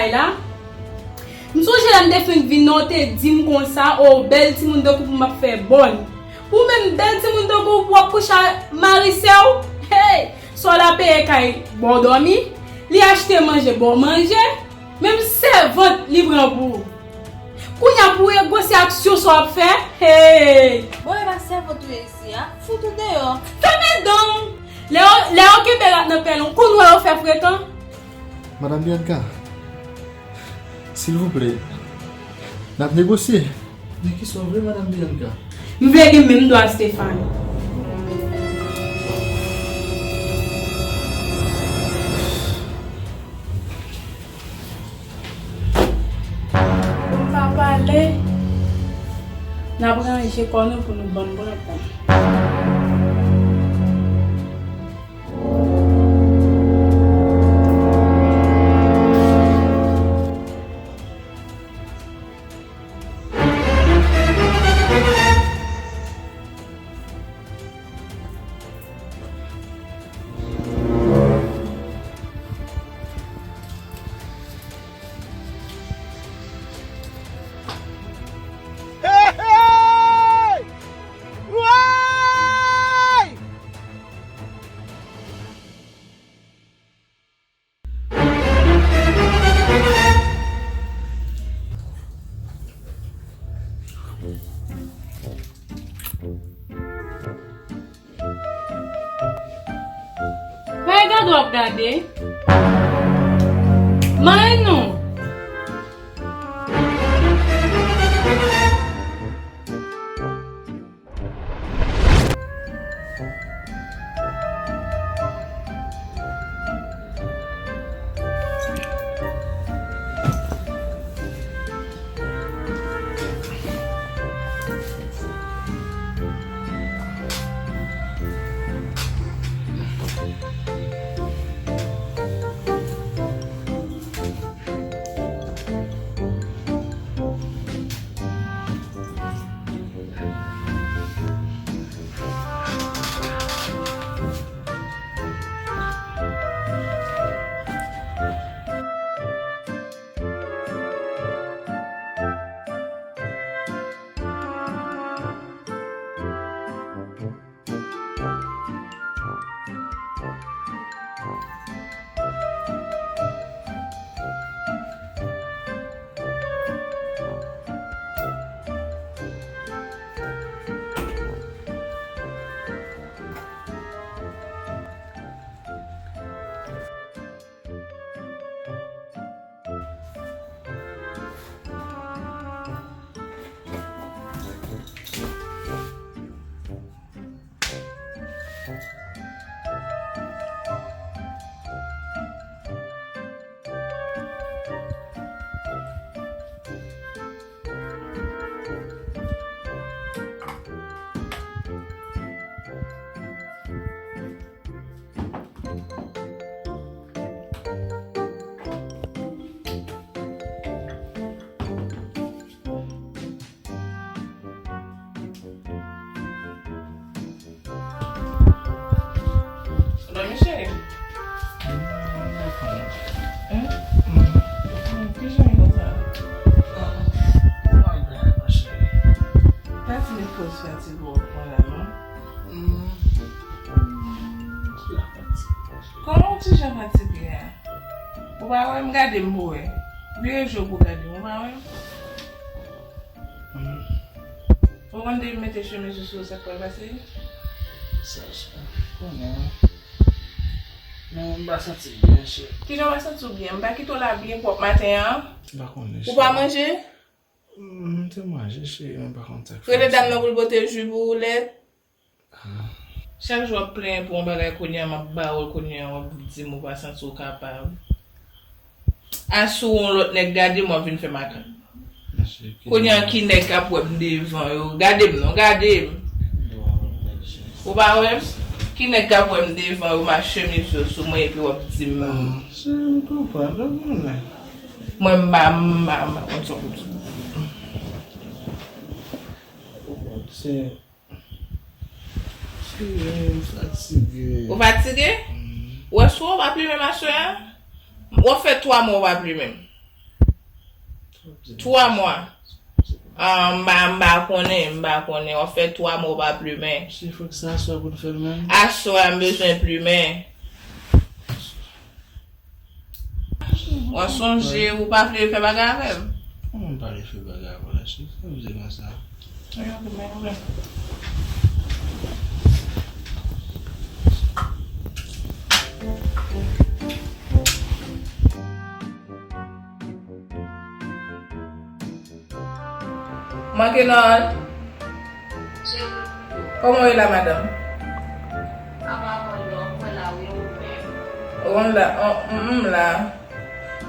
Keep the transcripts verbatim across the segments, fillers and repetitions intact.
Ay la. M sonje lè m te fenk vin nan, w te di m konsa, o, bèl timoun tankou pou m ap fè bòn. Ou menm bèl timoun tankou pou w ap kouche ak mari sè w. Hey! Sa w la peye kay ba w dòmi, li achte manje ba w manje, menm sèvant li pran pou ou. Kounye a pou w negosye aksyon sa w ap fè, hey! Bon, e pa sèvant ou ye isi a, fout ou deyò. Fèmen dan w! Lè yo, lè yo kenbe rat nan pèlen w, konn wè yo fè frekan. Madam Bianca, silvouplè, n ap negosye. Men kisa w vle, Madam Bianca? M vle gen menm dwa Stéphane. Pou m pa pale, n ap ranje kò nou pou nou ban m pran tan. Bay gade w ap gade. Mare nou. Dòmi cheri. Hein? Kijan e konsa? Mwen byen, ma cheri. Pati met poz fatige w pran la non. Kòman w ti jan fatige a? Ou pa wè m gade m pou wè. Vire je w pou gade m, ou pa wè m? Ou konn depi m mete chemiz ou sou ou, sa k pral pase? Sa, sa, konnen. Men m pa santi m byen, cheri. Kijan w pa santi w byen? M pa kite w la byen pwòp maten an? M pa konnen, cheri. Ou pa manje? M te manje, cheri, men m pa konn sa k fè m sa. Rele dam nan pou l pote ji pou ou, lèt. Chak jou w ap plenyen pou yon bagay, kounye a m ap ba w l, kounye a w ap di m ou pa santi w kapab. Asou yon lòt nèg gade m, w ap vin fè makak. Kounye a ki nèg k ap wè m devan yo? Gade m non, gade m. Ou pa wè m? Ki nèg k ap wè m devan yo, m ak chemiz yo sou mwen epi w ap di m. Cheri, m konprann, m konnen. Mwen m pa, m pa, m pa konn sa w pou di. Ou fatige? Ou fatige? Ou wè sou w pa plimen m aswè a? W ap fè twa mwa w pa plimen m. Twa mwa. Ah, m pa, m pa konnen, m pa konnen. W ap fè twa mwa w pa plimen. Se fòk se aswè pou n fè l menm. Aswè a m bezwen plimen. W ap sonje, ou pa vle fè bagay avè m. Kòman m pa vle fè bagay avè w la, cheri? Sa vle di konsa? Mankenòl. Kòman w ye la, madanm? Ou konn la, on, m, m la.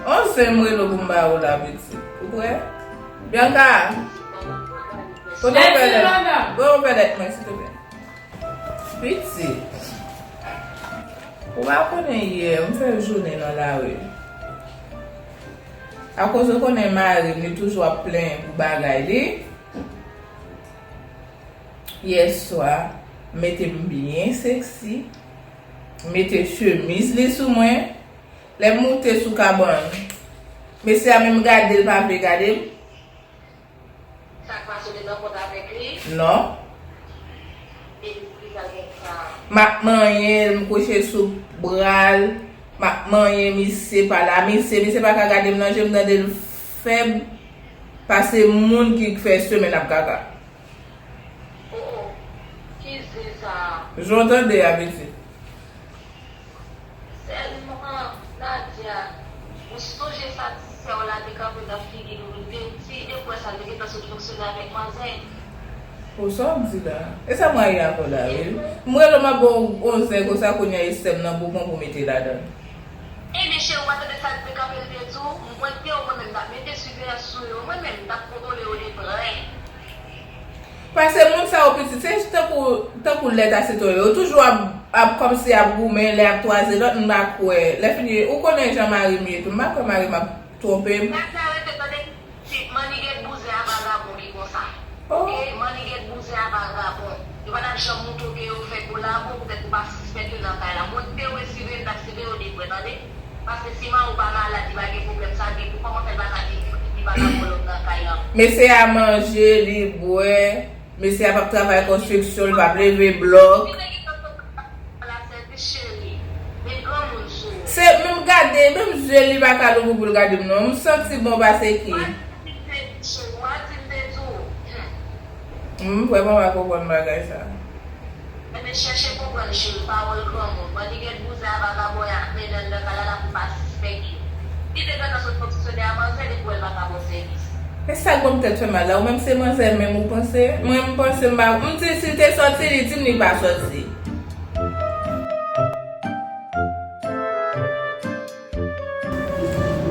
On zen m rele w pou m ba ou la, pitit. Ou prè? Bianca! Kote w fè lèt? Kote w fè lèt mwen, silvouplè? Pitit. Ou pa konnen yè, m fè jounen nan lari. Akoz ou konnen mari m, li toujou ap plenyen pou bagay li. Yèswa, m mete m byen seksi. M mete chemiz li sou mwen. Lè m moute sou kabann, mesye a menm gade l pa vle gade m. Sa k pase, w te nan kont avèk li? Non. Epi poukisa l gen sa? M ap manyen l, m kouche sou bra l, m ap manyen misye pa la. Misye, misye pa ka gade m nan je, m tande l fèb pase moun ki fè semèn ap kaka. Oh, oh. Ki zen sa a? Jan w tande a, pitit. Sèlman, Nadia, ou sonje sa ti sè w la te kanpe nan figi nou, li te di, epi w wè sa l te gentan sot fonksyone avèk manzè. O, sa w ap di la? E sa m rayi avè w la, wi. M rele w, m ap ba w on zen konsa, kounye a e sè m nan bougon pou mete ladan l. Ebyen, cheri, ou pa tande sa l te kanpe, l te di w? Mwen te w mwen menm, m t ap mete siveyans sou yo, mwen menm, m t ap kontwole yo de prè. Pase moun sa yo pitit, se tankou, tankou lèt a sitwon yo. Yo toujou ap, ap kòmsi ap goumen, lè ap twaze lòt, m pa kwè. Lè fini, ou konnen jan mari m ye tou, m pa kwè mari m ap twonpe m. Gad sa rete tande ti mannigèt bouzen a vagabon ki konsa. Oh. Oke, mannigèt bouzen a vagabon. Yo pa t ap janm montre w ke yo fè kolabo, poutèt ou pa sispèk yo nan kay la. Mwen te wè siveye, m t ap siveye yo de prè, tande. Paske si manman w pa malad, li pa gen pwoblèm sa, gen pou kòman fè l pa ka di li pa ka pran lòt nan kay lan? Mesye a manje, li bwè, mesye a p ap travay konstriksyon, li p ap leve blòk. Li te gen konpòtman la sèvis cheri. Men granmoun sou ou. Se, menm gade, menm zye li pa ka louvri pou l gade m non. M santi bon pase ki. Wa di m te di w, wa di m te di w. Hmm. M vrèman pa konprann bagay sa. Ebyen, chèche konprann cheri, pawòl granmoun. Mannigèt bouzen a vagabon y ap mennen anndan kay la la pou pa sispèk yo. Li te gentan sot fonksyone a manzè, li kwè l pa ka ba w sèvis. E sa k ban m tèt fè mal la, ou menm se manzè menm ou panse? Mwen m panse m pa, m di si l te sòti, li di m li pa sòti.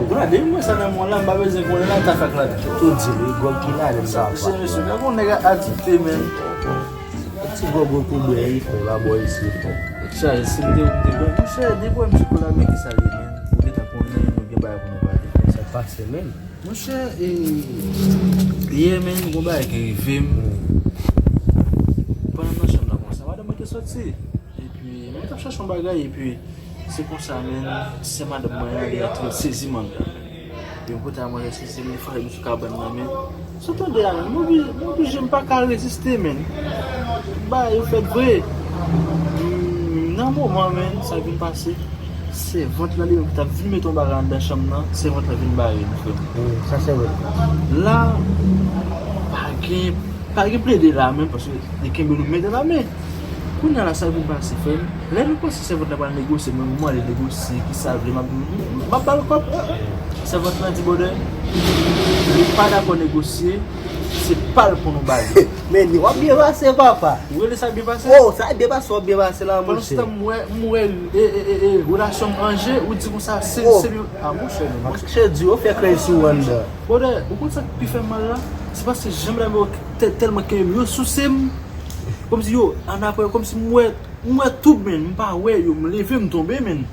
Ou gade, mwen sa nan mwen la, m pa bezwen konnen la, ta fèk la. Tou di li, gwòg ki ladan sa pa. Mesye, mesye, gade yon nèg adikte, men. Ti gwòg ou pou bwè, wi, frè, pa bò isit. Chaje, si m te, m te bwè. Monchè, depi w wè m sou kou la, men ki sa li ye, men? Ou gentan konnen, nou gen bagay pou nou pale. Sa pase, men. Monchè, e, yè, men, gon bagay ki rive m. Pandan m nan chanm nan konsa, madanm mwen te sòti. Epi, mwen t ap chache yon bagay, epi, se konsa, men, sè madanm mwen an, li antre sezi m anndan. Epi, mwen pote a manzè sezi m, li frape m sou kabann nan, men. Sa w tande a, men, mwen oblije, mwen oblije, m pa ka reziste, men. Bagay yo fèt vre. M, nan moman, men, sa vin pase. Sèvant lan, li menm, ki t ap vin mete yon bagay anndan chanm nan, sèvant lan vin bare m, frè m. Wi, sa sèvant lan. La, pa gen, pa gen plede la, men, paske li kenbe nou men dan la men. Kounye a la, sa vin pase, frè m. Lè nou panse sèvant la pral negosye, men moman li negosye, ki sa vle, m ap, m ap ba l kòb. Sèvant lan di, brother, li pa dakò negosye, se pa l pou nou ba li. Men, w ap byen pase, papa. Ou rele sa byen pase? Oh, sa byen pase, w ap byen pase la, monchè. Pandan se tan, m wè, m wè, e, e, e, e, relasyon m an je, ou di konsa, se, oh, se li. Ah, monchè, men, monchè. Monchè, di yo fè krèy sou w anndan. Brother, ou konn sa k pi fè m mal la? Se paske jan medam yo tè-, tèlman kenbe m, yo souse m. Kòmsi yo, annapre, kòmsi m wè, m wè tout, men, m pa wè yo, m leve, m tonbe, men.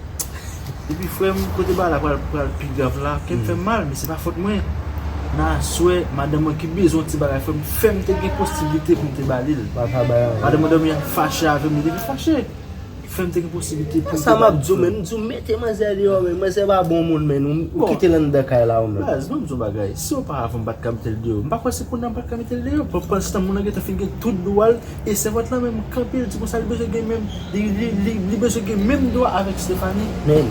Epi, frè m, kote bagay la pral, pral pi grav la, kè m fè m mal, men se pa fòt mwen. Nan aswè, madanm mwen ki bezwen yon ti bagay, frè m, fè m te gen posiblite pou m te ba li l. Madanm mwen dòmi fache avè m, li te vin fache. Frè m te gen posiblite pou l te ba l. Sa m ap di w, men, m di w mete manzè deyò, men manzè pa bon moun, men ou, ou kite l anndan kay la, ou menm. Baz, ban m di w bagay. Si oparavan m pa t ka mete l deyò, m pa kwè se kounye a m pa t ka mete l deyò. Pandan se tan moun nan gentan fin gen tout dwa l, e sèvant lan menm kanpe, l di konsa li bezwen gen menm, li, li, li, li bezwen gen menm dwa avèk Stephanie. Men.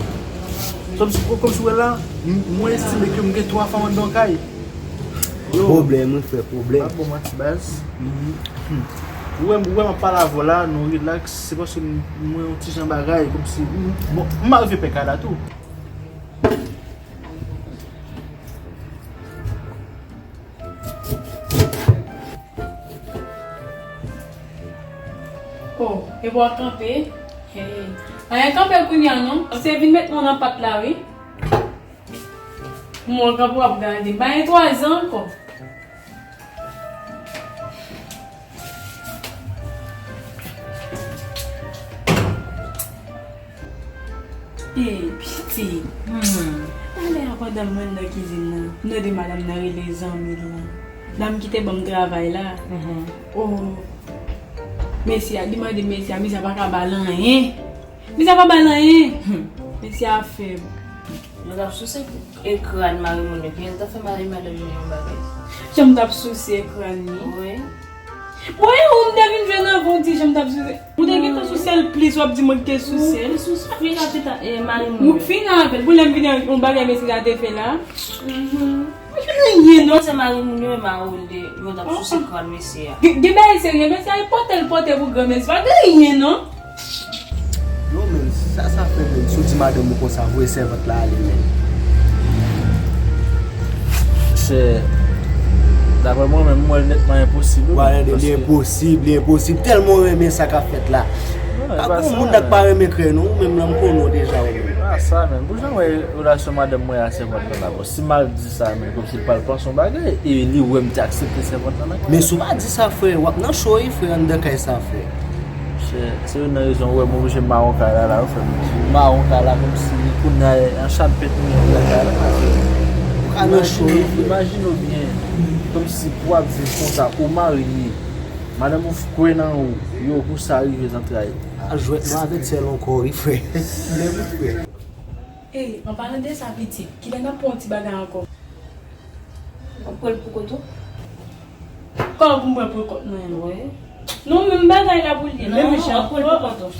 Kòmsi, kòmsi w wè la, m, mwen estime ke m gen twa fanm anndan yon kay. Yo. Pwoblèm, wi, frè, pwoblèm. Pa bon manti, baz. Ou wè, ou wè m ap pale avè w la, nou rilaks, se paske m, mwen yon ti jan bagay, kòmsi, m, bon, m arive pè kay la tou. Oh, epi w ap kanpe? Hey. Anyen kanpe kounye a non. Se vin met mwen nan pat la, wi. Mwen kanpe w ap gade. Ba yon twa zan ankò. Ey, pitit. Hmm. Talè a pandan mwen nan kizin nan, m tande madanm nan rele zanmi l lan. Dam ki te ban m travay la. Mhm. Oh. Mesye a, li mande mesye a, mesye a pa ka ba l anyen. Mesye a pa ba l anyen. Hmm. Mesye a fèb. Yo t ap souse e kràn mari moun yo, epi yo t ap fè mari madanm yo yon bagay. Jan m t ap souse kràn li. Wi. Bon, e ou m te vin jwenn anvan w di jan m t ap souse. Ou te gentan souse l plis, w ap di mwen ki te souse l. Ou te souse fini avèk e mari moun yo. Ou fini avè l. Pou lè m vini yon bagay mesye a te fè la. Mhm. Mwen jwenn anyen non. Se mari moun yo e mari w de yo t ap souse kràn mesye a. Gen, gen bagay serye, mesye a e pote l pote pou granmesi. Pa gen anyen non. Non, men, sa, sa fè, men, si w di madanm ou konsa, voye sèvant la ale, men. Chè, daprè mwen menm, m wè l nètman enposib, wi. Wè, li enposib, li enposib. Tèlman w renmen sa k ap fèt la. Pa gon moun nan k pa renmen krè, non, ou menm nan m konnen w deja, ou menm. Pa sa, men. Pou jan w wè relasyon madanm mwen a sèvant lan la, bon, si m al di sa, men, kòmsi l pral panse yon bagay, e li wè m te aksepte sèvant lan, men. Men si w pa di sa, frè, w ap nan cho, wi, frè, anndan kay sa, frè. Se, se youn nan rezon ou wè m oblije mawon kay la, la, ou fè m mawon kay la, kòmsi kounye a, an chat pent mwen anndan kay la, frè. Ou ka nan cho, wi, frè. Imajine w byen, kòmsi pou w ap viv konsa, ou marye, madanm ou kwè nan ou, yo, pou sa rive zantray. A jwèt nou avèk sèl ankò, wi, frè. Lè wi, frè. Ey, an palan de sa, pitit, kilè n ap pran yon ti bagay ankò? W ap pran l pou kont ou? Kòman pou m pran pou kont mwen? Wi. Non, menm bagay la pou l ye, menm jan. Non, w ap pran l pou kont ou.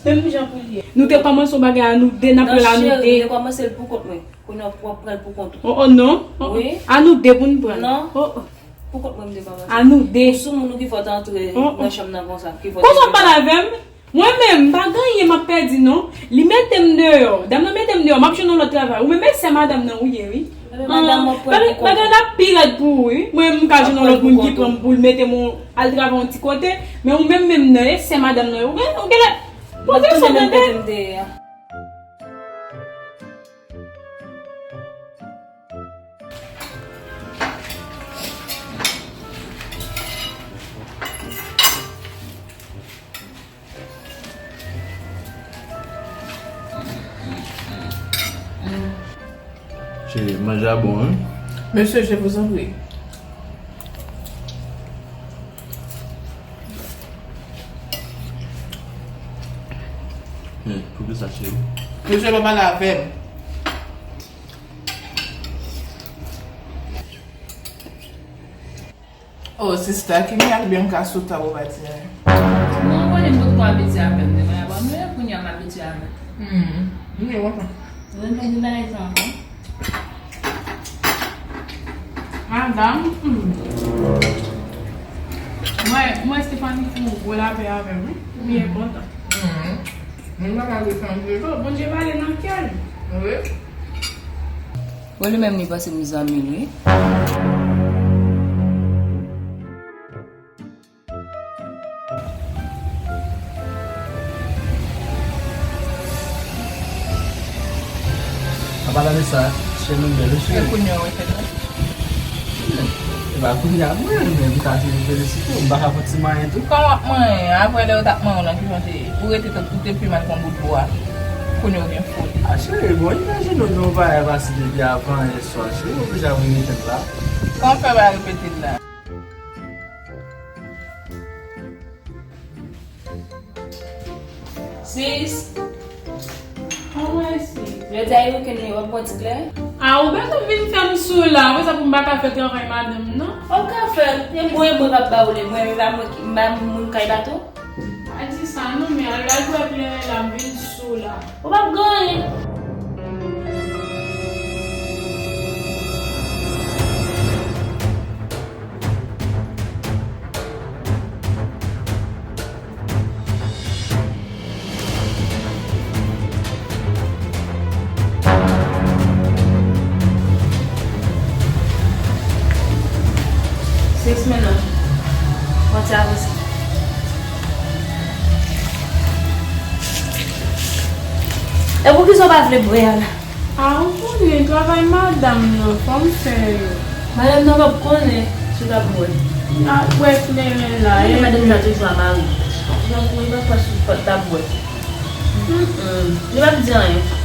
Menm jan pou l ye. Nou te kòmanse yon bagay a nou de, n ap pran l a nou de. Non, cheri, nou te kòmanse l pou kont mwen. Kounye a w ap pran l pou kont ou. Oh, oh, non. Oh, oh. Wi. A nou de pou n pran l. Non. Oh, oh. Pou kont mwen m te kòmanse. A nou de. Ou sou moun ou ki fè w te antre nan chanm nan konsa, ki fè w te. Konsa w pale avè m? Mwen menm, m pa gen anyen m ap pèdi non. Li mete m deyò. Dam nan mete m deyò, m ap jwenn yon lòt travay. Ou menm e sè madanm nan ou ye, wi. Ebyen, madanm w ap pran l pou kont ou. Bagay la ap pi rèd pou ou, wi. Mwen menm, m ka jwenn yon lòt moun ki pran m pou l mete m al travay yon ti kote. Men ou menm menm nan, e sè madanm nan, ou gen, ou genlè poze w tande. Cheri, manje a bon, wi. Mesye, je vous en prie. Men, poukisa, cheri? Mesye, pa pale avè m. Oh, sista, ki mirak Bianca sou tab ou pa di anyen? Non, ou konnen m potko abitye avè m demen, apre m, men kounye a m abitye avè m. Hmm, m gen lontan. Ou renmen di bagay sa ankò? Madanm, hmm. Mwen, mwen Stephanie fou gwo lapè avè m, wi. M byen kontan. Hmm. Mwen pa ka rete anpil. Oh, Bondye pale nan kè l. Wi. Bon, li menm li panse m zanmi l, wi. An palan de sa, cheri m bèl, wi, cheri. E kounye a, wi, fèt la. E pa kounye a, mwen, men m ka toujou felisite w. M pa ka fè ti manyen tou. Kòman w ap manyen? Apre lè yo t ap manyen w nan, kijan w te ye? Ou rete tankou w te pi mal k yon bout bwa. Kounye a w gen foli. A, cheri, bon, imajine w gen yon bagay pase depi avan yè swa, cheri, w oblije ap repete l la. Kòman w fè pa repete l la? Mwen Sis. Anmwey sis. Jodi a e wikenn li, w ap bwè ti klè? A, ou bezwen vin fè m sou la. Apre sa pou m pa ka fè travay madanm nan. W ap ka fè l. E mwen, e mwen k ap ba w li. Mwen, e pa mwen ki, m pa moun kay bato. Pa di sa non, men al, al bwè kleren la, m vin sou la. Ou p ap gen anyen. Sis, men non. Mwen te avanse. E poukisa w pa vle bwè a la? A, ou konnen, travay madanm nan, fò m fè yo. Madanm nan p ap konnen si w t ap bwè. A, bwè kleren la, e. Madanm nan toujou a mari. Li p ap, li p ap kwè si w t ap bwè. Mm, mm. Li p ap di anyen.